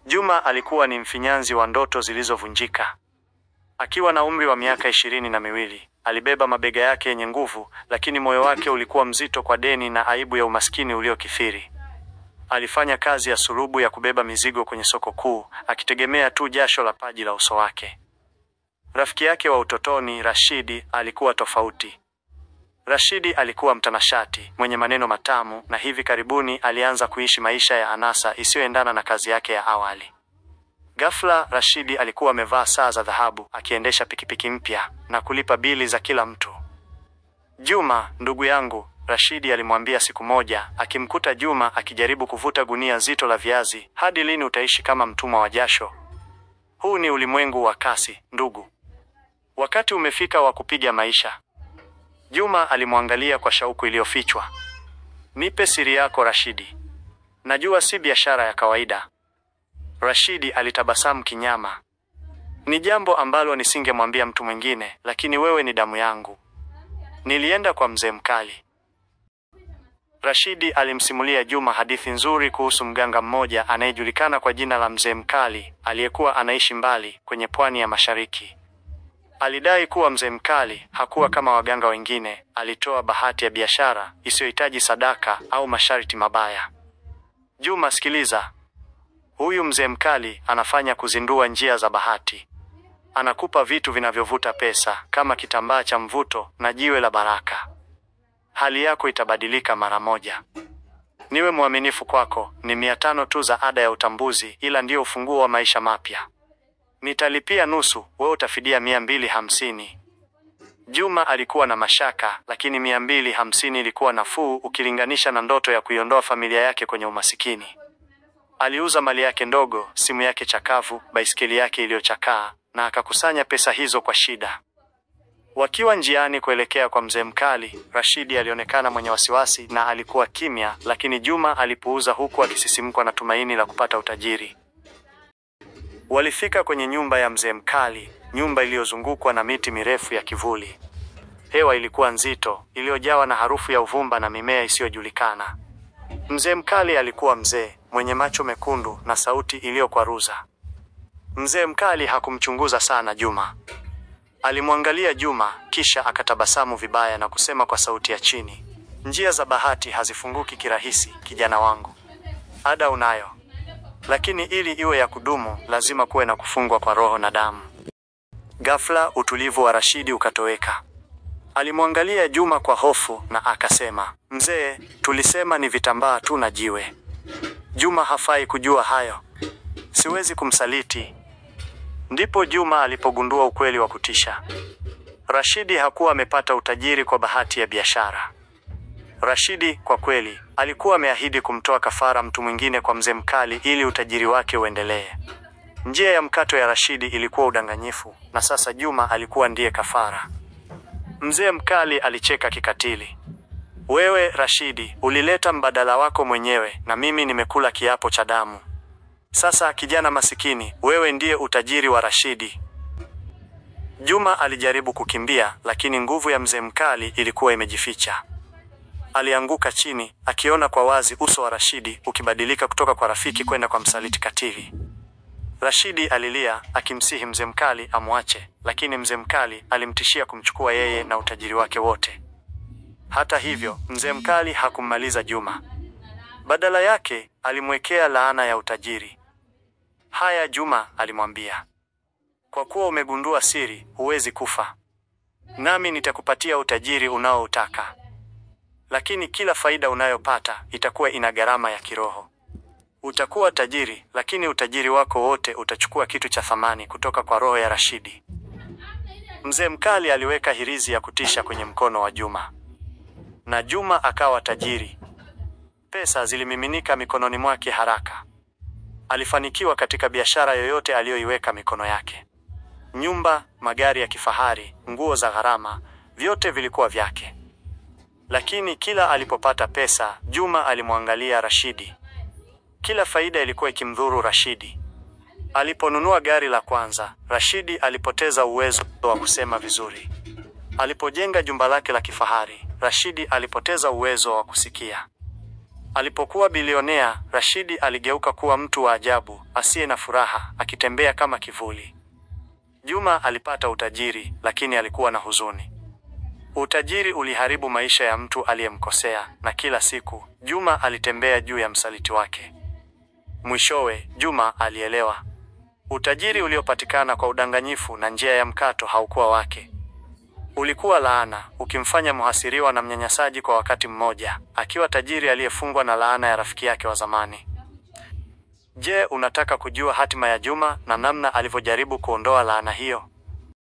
Juma alikuwa ni mfinyanzi wa ndoto zilizovunjika. Akiwa na umri wa miaka 22, alibeba mabega yake yenye nguvu, lakini moyo wake ulikuwa mzito kwa deni na aibu ya umaskini uliokithiri. Alifanya kazi ya sulubu ya kubeba mizigo kwenye soko kuu, akitegemea tu jasho la paji la uso wake. Rafiki yake wa utotoni, Rashidi, alikuwa tofauti. Rashidi alikuwa mtanashati, mwenye maneno matamu na hivi karibuni alianza kuishi maisha ya anasa isiyoendana na kazi yake ya awali. Ghafla, Rashidi alikuwa amevaa saa za dhahabu, akiendesha pikipiki mpya na kulipa bili za kila mtu. Juma, ndugu yangu, Rashidi alimwambia siku moja, akimkuta Juma akijaribu kuvuta gunia zito la viazi, hadi lini utaishi kama mtumwa wa jasho? Huu ni ulimwengu wa kasi, ndugu. Wakati umefika wa kupiga maisha. Juma alimwangalia kwa shauku iliyofichwa. Nipe siri yako, Rashidi. Najua si biashara ya kawaida. Rashidi alitabasamu kinyama. Ni jambo ambalo nisingemwambia mtu mwingine, lakini wewe ni damu yangu. Nilienda kwa mzee mkali. Rashidi alimsimulia Juma hadithi nzuri kuhusu mganga mmoja anayejulikana kwa jina la Mzee Mkali, aliyekuwa anaishi mbali kwenye pwani ya mashariki. Alidai kuwa Mzee Mkali hakuwa kama waganga wengine, alitoa bahati ya biashara isiyohitaji sadaka au masharti mabaya. Juma, sikiliza. Huyu Mzee Mkali anafanya kuzindua njia za bahati. Anakupa vitu vinavyovuta pesa kama kitambaa cha mvuto na jiwe la baraka. Hali yako itabadilika mara moja. Niwe mwaminifu kwako, ni 500 tu za ada ya utambuzi, ila ndiyo ufunguo wa maisha mapya. Nitalipia nusu, wewe utafidia 250. Juma alikuwa na mashaka, lakini 250 ilikuwa nafuu ukilinganisha na ndoto ya kuiondoa familia yake kwenye umasikini. Aliuza mali yake ndogo, simu yake chakavu, baiskeli yake iliyochakaa, na akakusanya pesa hizo kwa shida. Wakiwa njiani kuelekea kwa Mzee Mkali, Rashidi alionekana mwenye wasiwasi na alikuwa kimya, lakini Juma alipuuza huku akisisimkwa na tumaini la kupata utajiri. Walifika kwenye nyumba ya Mzee Mkali, nyumba iliyozungukwa na miti mirefu ya kivuli. Hewa ilikuwa nzito, iliyojawa na harufu ya uvumba na mimea isiyojulikana. Mzee Mkali alikuwa mzee, mwenye macho mekundu na sauti iliyokwaruza. Mzee Mkali hakumchunguza sana Juma. Alimwangalia Juma kisha akatabasamu vibaya na kusema kwa sauti ya chini, njia za bahati hazifunguki kirahisi, kijana wangu. Ada unayo, lakini ili iwe ya kudumu lazima kuwe na kufungwa kwa roho na damu. Ghafla utulivu wa Rashidi ukatoweka. Alimwangalia Juma kwa hofu na akasema, mzee, tulisema ni vitambaa tu na jiwe. Juma hafai kujua hayo. Siwezi kumsaliti. Ndipo Juma alipogundua ukweli wa kutisha. Rashidi hakuwa amepata utajiri kwa bahati ya biashara. Rashidi kwa kweli alikuwa ameahidi kumtoa kafara mtu mwingine kwa Mzee Mkali ili utajiri wake uendelee. Njia ya mkato ya Rashidi ilikuwa udanganyifu, na sasa Juma alikuwa ndiye kafara. Mzee Mkali alicheka kikatili. Wewe Rashidi, ulileta mbadala wako mwenyewe na mimi nimekula kiapo cha damu. Sasa kijana masikini, wewe ndiye utajiri wa Rashidi. Juma alijaribu kukimbia, lakini nguvu ya Mzee Mkali ilikuwa imejificha. Alianguka chini, akiona kwa wazi uso wa Rashidi ukibadilika kutoka kwa rafiki kwenda kwa msaliti katili. Rashidi alilia akimsihi Mzee Mkali amwache, lakini Mzee Mkali alimtishia kumchukua yeye na utajiri wake wote. Hata hivyo, Mzee Mkali hakummaliza Juma. Badala yake, alimwekea laana ya utajiri. Haya Juma, alimwambia. Kwa kuwa umegundua siri, huwezi kufa. Nami nitakupatia utajiri unaoutaka. Lakini kila faida unayopata itakuwa ina gharama ya kiroho. Utakuwa tajiri, lakini utajiri wako wote utachukua kitu cha thamani kutoka kwa roho ya Rashidi. Mzee Mkali aliweka hirizi ya kutisha kwenye mkono wa Juma. Na Juma akawa tajiri. Pesa zilimiminika mikononi mwake haraka. Alifanikiwa katika biashara yoyote aliyoiweka mikono yake. Nyumba, magari ya kifahari, nguo za gharama, vyote vilikuwa vyake. Lakini kila alipopata pesa, Juma alimwangalia Rashidi. Kila faida ilikuwa ikimdhuru Rashidi. Aliponunua gari la kwanza, Rashidi alipoteza uwezo wa kusema vizuri. Alipojenga jumba lake la kifahari, Rashidi alipoteza uwezo wa kusikia. Alipokuwa bilionea, Rashidi aligeuka kuwa mtu wa ajabu, asiye na furaha, akitembea kama kivuli. Juma alipata utajiri, lakini alikuwa na huzuni. Utajiri uliharibu maisha ya mtu aliyemkosea, na kila siku Juma alitembea juu ya msaliti wake. Mwishowe, Juma alielewa. Utajiri uliopatikana kwa udanganyifu na njia ya mkato haukuwa wake. Ulikuwa laana, ukimfanya mhasiriwa na mnyanyasaji kwa wakati mmoja, akiwa tajiri aliyefungwa na laana ya rafiki yake wa zamani. Je, unataka kujua hatima ya Juma na namna alivyojaribu kuondoa laana hiyo?